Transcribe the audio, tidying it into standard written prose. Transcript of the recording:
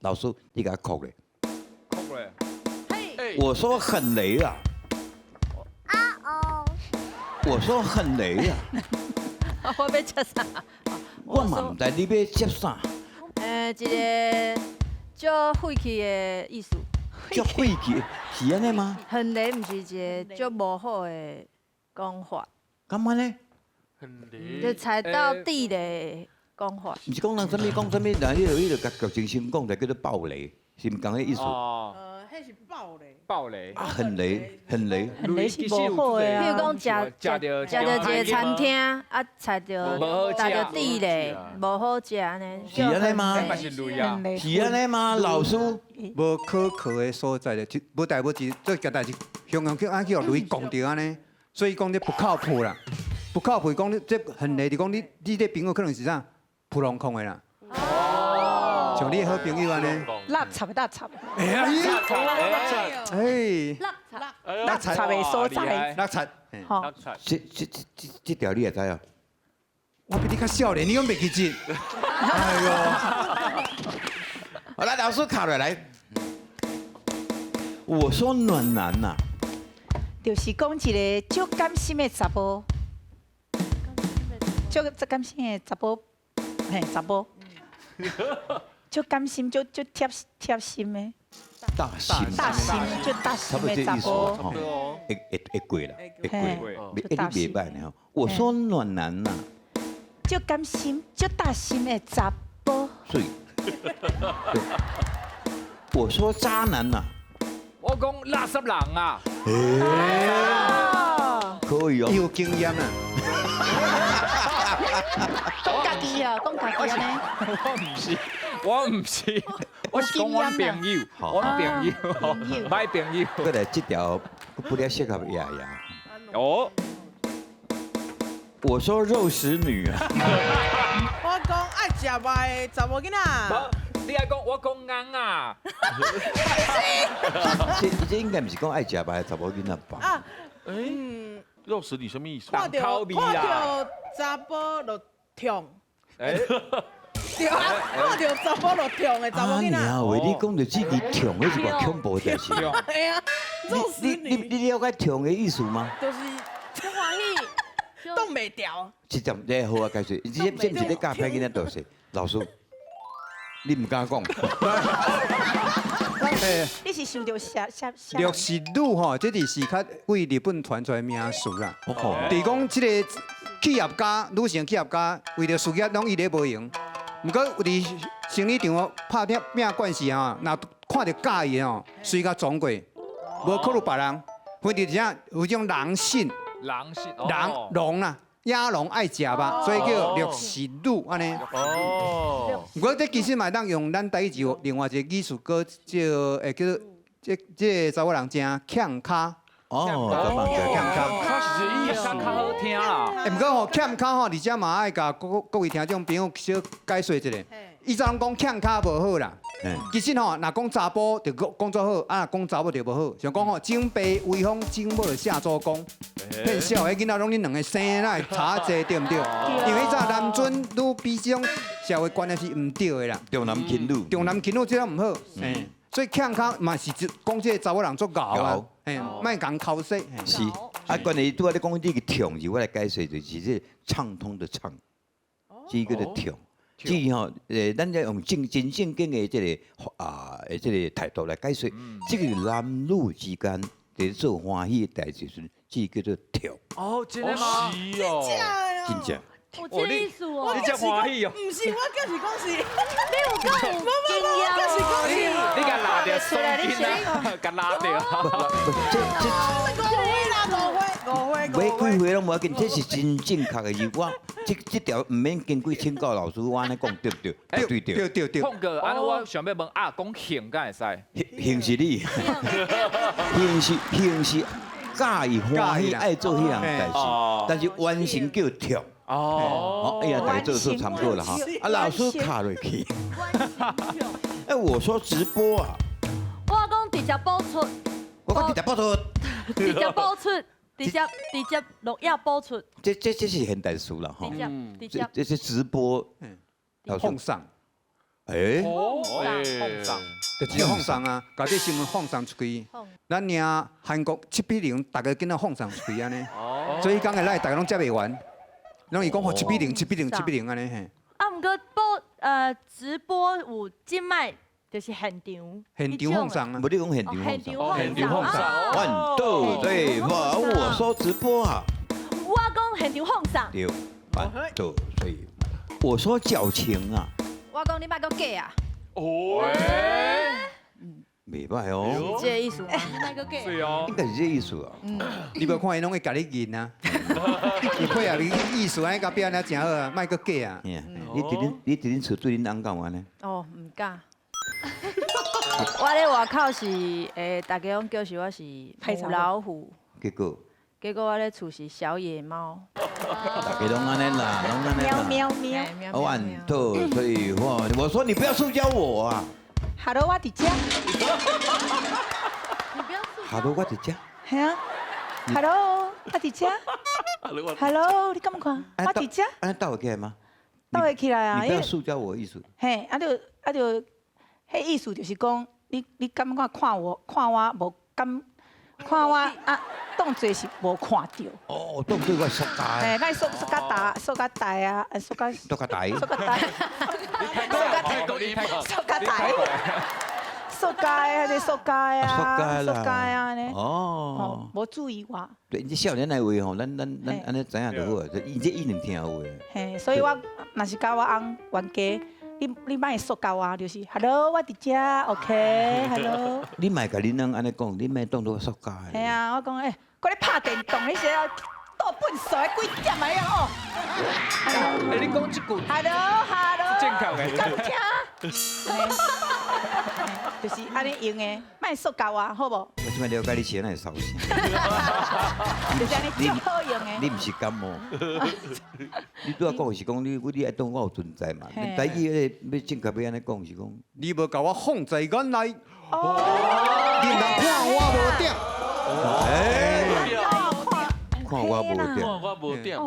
老師，你共我扣咧。扣咧。我說很雷啊。我說很雷啊。我欲接啥？我嘛毋知你欲接啥。一个足晦氣的意思。足晦氣，是按呢嗎？很雷，毋是一個足無好的講法。敢按呢？很雷。就踩到地雷講法。毋是講人啥物講啥物，人彼個共劇情先講，就叫做爆雷，是毋仝个意思？哦。彼是爆雷。爆雷。啊，很雷，很雷。很雷是無好的啊。譬如講食著一個餐廳，啊，踩著地雷，無好食按呢。是按呢嗎？是按呢嗎？老師，無可靠的所在咧，就無代無誌做件代誌，雄雄叫按去予雷摃著按呢，所以講這不靠譜啦，不靠譜講你這很雷，就講你這朋友可能是啥普通空的啦。哦，像你的好朋友按呢，垃圾垃圾。哎呀，哎，垃圾的所在，垃圾，好，這條你會知哦？我比你較少年，你講袂記得。哎喲，好來，老師卡落來。我說暖男吶，就是講一个足甘心的查埔，足足甘心的查埔，嘿，查埔，足甘心，足足貼貼心的。大心，大心，足大心的查埔。會會會過啦，會過，你袂䆀呢？我說暖男吶，足甘心，足大心的查埔。所以，我說渣男吶，我講垃圾人啊，可以哦，有經驗啊。講家己啊，講家己呢？我毋是，我毋是，我是講阮朋友，阮朋友，歹朋友。過來這條不太適合爺爺。哦，我說肉食女啊。我講愛食肉的查某囡仔。你愛講我講尪啊。這應該毋是講愛食肉的查某囡仔吧？啊，嗯，肉食女什麼意思？看著看著查埔就痛。哎，對啊，看著查埔就痛的查某囡仔。啊，喂，你講著這字痛，彼是偌恐怖的代誌。對啊，肉食女。你了解痛的意思嗎？就是足歡喜，擋袂牢。這點這好啊，解釋。這毋是咧教歹囡仔就是，老師，你毋敢講。你是想著啥啥啥？肉食女吼，這就是較為日本傳出來名詞啦。就是講這個企業家，女性企業家為著事業攏伊咧無閒。毋過佇生理場拍拼拼關係吼，若看著佮意的吼，隨共撞過，無考慮別人。分佇啥有種狼性，狼性，狼狼啦，野狼愛食肉，所以叫肉食女按呢。哦。毋過這其實嘛會當用咱台語字另外一個語詞，閣叫會叫做這個查某人誠欠跤。哦，欠跤。較是意思，較好聽啦。欸，毋過吼欠跤吼，而且嘛愛共各位聽眾朋友小解說一下。以前攏講欠跤無好啦，其實吼，若講查埔就講講做好，啊若講查某就無好。像講吼，長輩威風，長母就謝祖公，騙痟的囡仔攏恁兩个生，哪會差濟對毋對？因為早男尊女卑這種社會觀念是毋對的啦。重男輕女，重男輕女這種毋好，所以欠跤嘛是講這個查某人足𠢕啊，嘿，莫共剾洗。是，啊，關鍵拄仔你講這个暢字，我來解釋就是這暢通的暢，這個叫做暢。至於吼，咱這用正真正經的這个啊，這个態度來解釋，這个男女之間佇做歡喜的代誌時，這叫做暢。哦，真的嗎？是哦，真正。有這意思哦，你真歡喜哦。毋是，我就是講是，你有夠有經驗。我就是講是，你共拉著鬆緊啊，共拉著。這這。誤會啦，誤會，誤會，沒幾歲攏無要緊，這是真正確的字。我這條毋免經過請教老師，我按呢講對毋對？對對對對對。碰哥，按呢我想欲問啊，講興敢會使？興是你，興是興是佮意歡喜愛做彼項代誌，但是完成叫暢。哦，哎呀，大家做做參考了哈。啊，老師卡落去。哎，我說直播啊。我講直接播出。我講直接播出。直接播出，直接錄影播出。這是現代詞啦，哈。直接直接。這是直播。奉上。欸，哦，放送，就直接放送啊，共這新聞放送出去。咱領韓國7比0，逐家緊仔放送出去按呢。所以彼工的來，逐家攏接袂完，攏伊講吼七比零、七比零、七比零按呢嘿。啊，毋過播直播有這擺就是現場，現場放送啊無你講現場放送，現場放送。 One two three four，我說直播啊。我講現場放送。對，one two three，我說矯情啊。我講你莫閣假啊。哦，袂䆀哦，是這個意思嗎？是哦，應該是這個意思啊。你無看伊攏會共你認啊？伊配合你意思按呢共變按呢誠好啊，莫閣假啊。你佇恁厝對恁翁敢有按呢？哦，毋敢。我咧外口是逐家攏叫是我是母老虎。結果？結果我咧厝是小野貓。逐家攏按呢啦，攏按呢啦。喵喵喵。 One two three four，我說你不要塑膠我啊。 Hello，我佇遮。你不要 Hello，我佇遮。係啊。Hello，我佇遮。Hello，你敢看？我佇遮。按呢鬥會起來嗎？鬥會起來啊！你不要塑膠我意思。嘿，啊就啊就，彼意思就是講，你感覺看我看我無敢看我啊，當做是無看著。哦，當做我塑膠。嘿，莫塑塑較大，塑較大啊，塑較塑較大。塑較大。塑較大。塑膠還是塑膠啊？塑膠啊呢？哦，無注意我。對，這少年的話吼，咱按呢知影就好啊。伊這一定聽有的。嘿，所以我若是共我翁冤家，你莫塑膠我，就是 Hello，我佇遮，OK，Hello。你莫共恁翁按呢講，你莫當做塑膠的。嘿啊，我講欸，閣咧拍電動，你是倒糞埽幾點啊？哦。欸，你講這句。 Hello，Hello。正確的。敢聽？就是按呢用的，莫塑膠啊，好無？我這擺了解你是按怎會燒聲。就是按呢足好用的。你毋是感冒？你拄仔講是講你愛當我有存在嘛？台語彼個欲正確欲按呢講是講，你無共我放在眼內，你毋通看我無點。看我無點。看我無點。